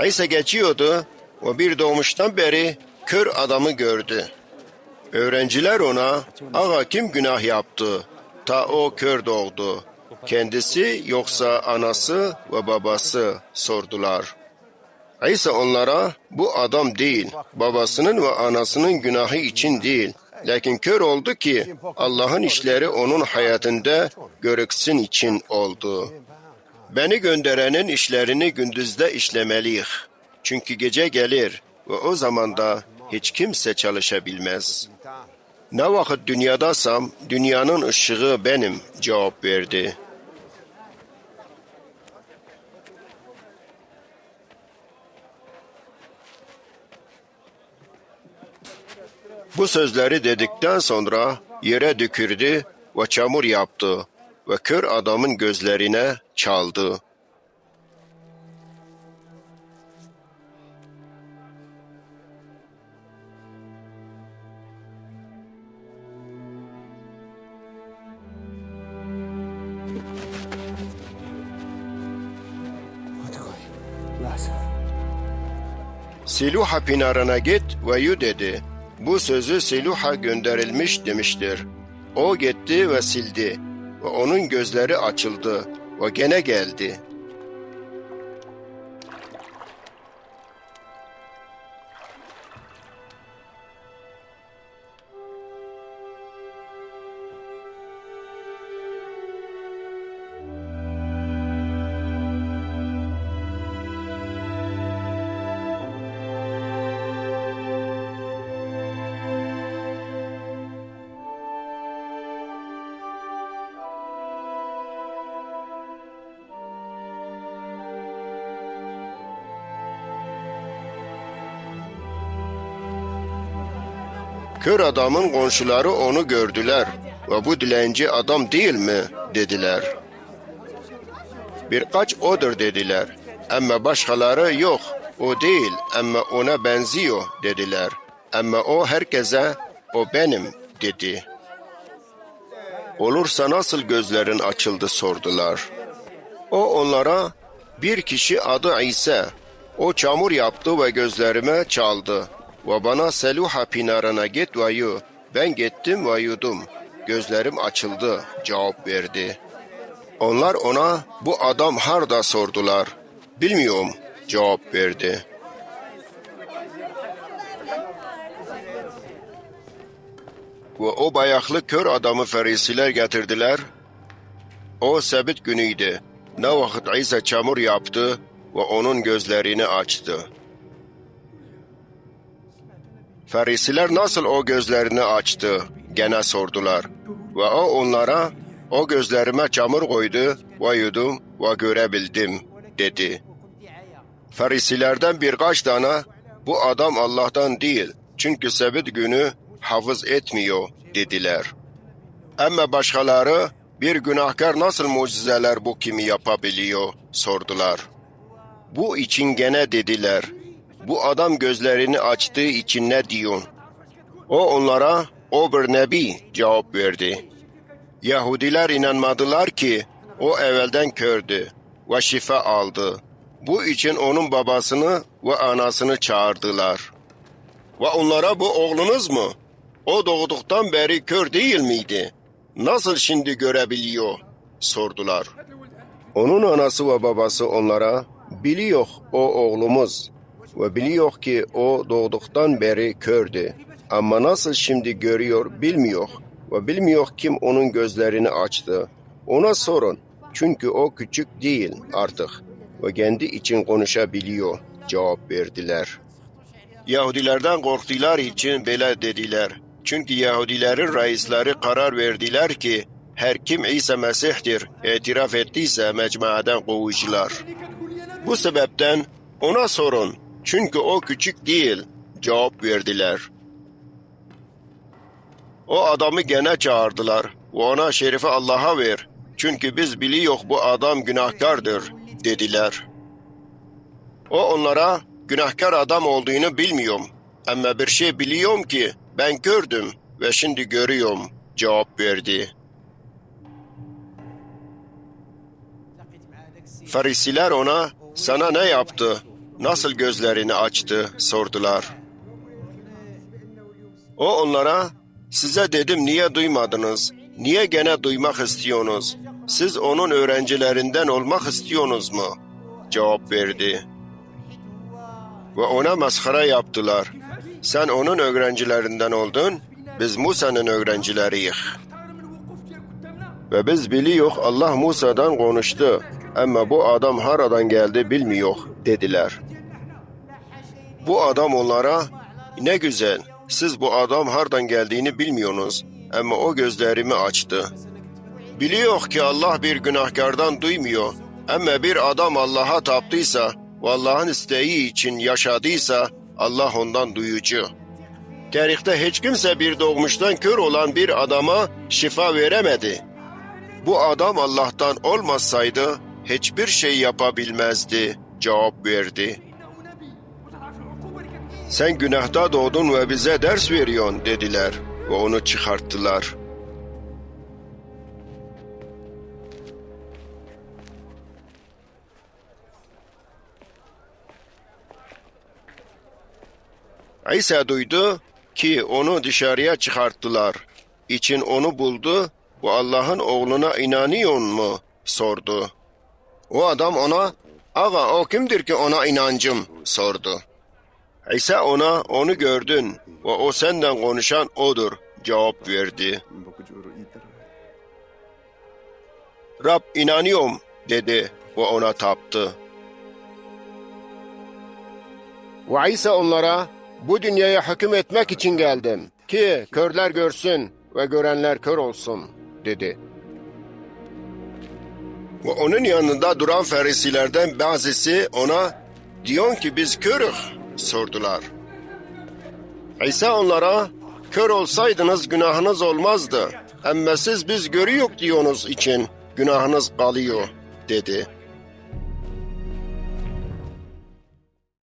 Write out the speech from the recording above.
İsa geçiyordu ve bir doğmuştan beri kör adamı gördü. Öğrenciler ona, ağa kim günah yaptı, ta o kör doğdu, kendisi yoksa anası ve babası sordular. İsa onlara, bu adam değil, babasının ve anasının günahı için değil, lakin kör oldu ki Allah'ın işleri onun hayatında görüksün için oldu. Beni gönderenin işlerini gündüzde işlemeliyiz. Çünkü gece gelir ve o zaman da hiç kimse çalışabilmez. Ne vakit dünyadasam dünyanın ışığı benim cevap verdi. Bu sözleri dedikten sonra yere tükürdü ve çamur yaptı ve kör adamın gözlerine çaldı. Siluha Pinarı'na git ve yu dedi. Bu sözü Siluha gönderilmiş demiştir. O gitti ve sildi ve onun gözleri açıldı ve gene geldi. Kör adamın komşuları onu gördüler ve bu dilenci adam değil mi dediler. Birkaç odur dediler. Ama başkaları yok o değil ama ona benziyor dediler. Ama o herkese o benim dedi. Olursa nasıl gözlerin açıldı sordular. O onlara bir kişi adı İsa. O çamur yaptı ve gözlerime çaldı. Ve bana Seluha Pinarı'na git ve yu. Ben gittim ve yudum. Gözlerim açıldı cevap verdi. Onlar ona bu adam harda sordular. Bilmiyorum cevap verdi. Ve o bayaklı kör adamı ferisiler getirdiler. O sebit günüydü. Ne vakit İsa çamur yaptı ve onun gözlerini açtı. Ferisiler nasıl o gözlerini açtı? Gene sordular. Ve o onlara, o gözlerime çamur koydu ve yudum ve görebildim dedi. Ferisilerden birkaç tane, bu adam Allah'tan değil, çünkü sebit günü hafız etmiyor dediler. Ama başkaları, bir günahkar nasıl mucizeler bu kimi yapabiliyor sordular. Bu için gene dediler, bu adam gözlerini açtığı için ne diyorsun? O onlara, o bir nebi cevap verdi. Yahudiler inanmadılar ki o evvelden kördü ve şifa aldı. Bu için onun babasını ve anasını çağırdılar. Ve onlara bu oğlunuz mu? O doğduktan beri kör değil miydi? Nasıl şimdi görebiliyor? Sordular. Onun anası ve babası onlara, biliyor o oğlumuz ve biliyor ki o doğduktan beri kördü. Ama nasıl şimdi görüyor bilmiyor ve bilmiyor kim onun gözlerini açtı. Ona sorun çünkü o küçük değil artık ve kendi için konuşabiliyor cevap verdiler. Yahudilerden korktular için böyle dediler. Çünkü Yahudilerin reisleri karar verdiler ki her kim İsa Mesih'tir itiraf ettiyse mecmuadan kovucular. Bu sebepten ona sorun çünkü o küçük değil cevap verdiler. O adamı gene çağırdılar ve ona şerifi Allah'a ver. Çünkü biz biliyor bu adam günahkardır dediler. O onlara günahkar adam olduğunu bilmiyorum. Ama bir şey biliyorum ki ben gördüm ve şimdi görüyorum cevap verdi. Farisiler ona, Sana ne yaptı? Nasıl gözlerini açtı? sordular. O onlara, Size dedim niye duymadınız? Niye gene duymak istiyorsunuz? Siz onun öğrencilerinden olmak istiyorsunuz mu? Cevap verdi. Ve ona maskara yaptılar. Sen onun öğrencilerinden oldun, biz Musa'nın öğrencileriyiz. Ve biz biliyor Allah Musa'dan konuştu. Ama bu adam haradan geldi bilmiyor dediler. Bu adam onlara ne güzel siz bu adam hardan geldiğini bilmiyorsunuz. Ama o gözlerimi açtı. Biliyor ki Allah bir günahkardan duymuyor. Ama bir adam Allah'a taptıysa ve Allah'ın isteği için yaşadıysa Allah ondan duyucu. Tarihte hiç kimse bir doğmuştan kör olan bir adama şifa veremedi. Bu adam Allah'tan olmasaydı hiçbir şey yapabilmezdi cevap verdi. Sen günahta doğdun ve bize ders veriyorsun dediler ve onu çıkarttılar. İsa duydu ki onu dışarıya çıkarttılar. İçin onu buldu ve Allah'ın oğluna inanıyor mu? sordu. O adam ona, ağa o kimdir ki ona inancım sordu. İsa ona onu gördün ve o senden konuşan odur cevap verdi. Rab inanıyorum dedi ve ona taptı. Ve İsa onlara bu dünyaya hüküm etmek için geldim ki körler görsün ve görenler kör olsun dedi. Ve onun yanında duran ferisilerden bazısı ona diyor ki biz körük sordular. İsa onlara kör olsaydınız günahınız olmazdı. Ama siz biz görüyor diyorsunuz için günahınız kalıyor dedi.